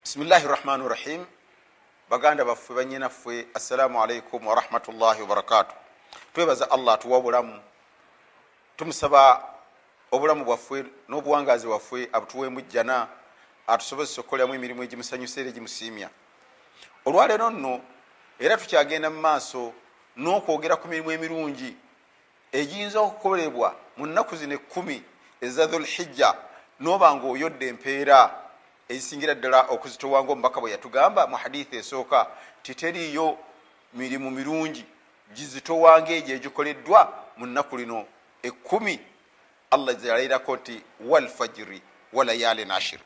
Bismillahi rahmani rahim. Baganda baffe, banyinaffe, assalamu alaikum warahmatullahi wabarakatu. Twebaza Allah atuwa obulamu. Tumusaba obulamu bwaffe n'obuwangazi bwaffe abutuweemu jjana, atusobozesa okukoleramu emirimu egimusanyusa era egimusiimya. Olwaleero nno era tukyagenda mu maaso n'okwogera ku mirimu emirungi egiyinza okukolebwa mu nnaku zino ekkumi eza Dhulhijja, n'oba nga oyodde empeera ezisingira ddala okuzitowa, ngaomubaka bwe yatugamba mu hadithi esooka nti teriiyo mirimu mirungi gizitowa ngaegyo egikoleddwa mu nnaku lino ekkumi Allah zeyalayirako nti walfajiri walayalin ashir.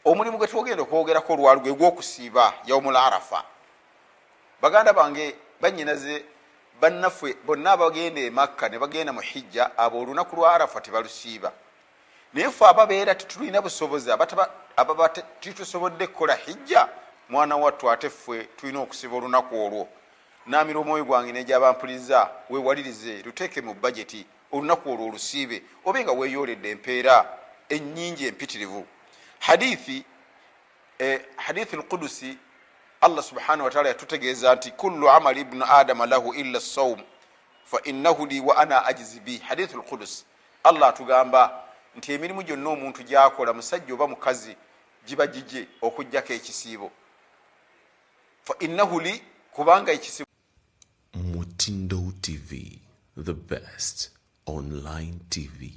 Omulimu gwe twogenda okwogerako olwali gwe gwokusiiba yaumul Arafa. Baganda bange, banyinaze, bannaffe bonna abagenda e Makka ne bagenda mu hijja, abo olunaku lwa Arafa tebalusiiba. Naye fe ababeera tetulina busobozi, ababa titusobodde kukola hijja, mwana wattu, ate ffe tulina okusiba olunaku olwo. Naamira omwoyo gwange negyabampuliriza, wewalirize, luteeke mu bajeti, olunaku olwo olusiibe, obe nga weeyooledde empeera ennyingi empitirivu. Hadithi hadithi lqudusi, Allah subhanahu wataala yatutegeeza nti kullu amali ibnu adama lahu illa saum fa innahu li wa ana ajizi bi. Hadithi lqudus, Allah atugamba nti emirimu gyonna omuntu gyakola, musajja oba mukazi, giba gigye okugjako ekisiibo, fa innahu li, kubanga ekisiibo. Mutindo TV, the best online TV.